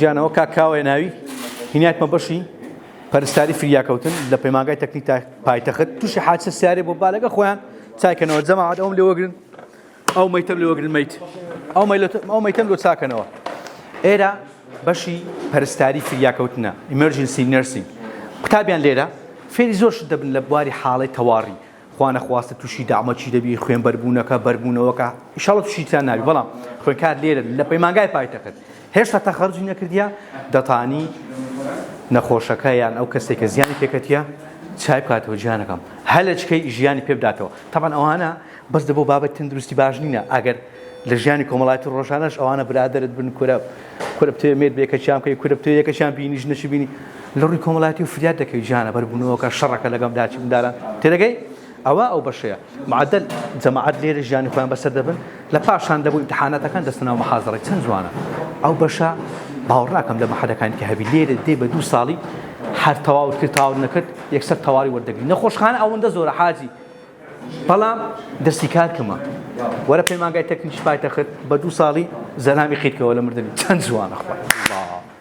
گیانەوە کاک کاوەیە ناوی هیناتمە بەشی پەرستاری فریاکەوتن لە پەیمانگای تەکنیک پایتەخت تووشی حادسە سیارێ بۆ بالەگە خۆیان چاکەنەوە جەماعەت ئەوم لێوەگرن ئەو مەیتەم لێوەگرن مەیت ئەو ئەو مەیتەم لۆ چاکەنەوە ئێرە بەشی پەرستاری فریاکەوتنە Emergency Nursing قوتابیان لێرە فێری زۆر شت دەبن لە بواری حاڵی تەواڕی خوانەخواستە تووشی دەعمەچی دەبی خوێن بەربوونەکە بەربوونەوەکە ئیشاڵە تووشی تیان نابی بەڵام خوێنکار لێرە لە پەیمانگای پایتەخت هێشتا تەخەرجی نەکردیە دەتانی نەخۆشەکە یان ئەو کەسێک کە زیانی پێکەتیە چای بکاتەوە گیانەکەم هەلەچکەی ژیانی پێ بداتەوە تەبعەن ئەوانە بەس دەبۆ بابەت تەندروستی باش نینە ئەگەر لە ژیانی کۆمەڵایەتی ڕۆژانەش ئەوانە برادرت بن کورە کورە بتێ مێت بێ کەچیان بکەی کورە بتێ یەکەشیان بینی ژنەشی بینی لە ڕووی کۆمەڵایەتی و فریاد دەکەی ژیانە بەربوونەوەکە شەڕەکە لەگەم داچی منداران تێدەگەی ئەوە ئەو بەشەیە معدل جەماعەت لێرە ژیانی خۆیان بەسەر دەبن لە پاشان دەبوو ئیمتحاناتەکان دەستە ناو محازڕی چەند جوانە ئەو بەشە باوەڕ ناکەم لە مەحەدەکانی کە هەبی لێرە دێ بە دوو ساڵی هەر تەواوت کرد تەواو نەکرد یەکسەر تەواوی وەردەگری نەخۆشخانە ئەوەندە زۆرە حاجی بەڵام دەستی کار کەمە وەرە پەیمانگای تەکنیکی پایتەخت بە دوو ساڵی زەلامی قیتکەوە لە مردنی چەند جوانە خوا.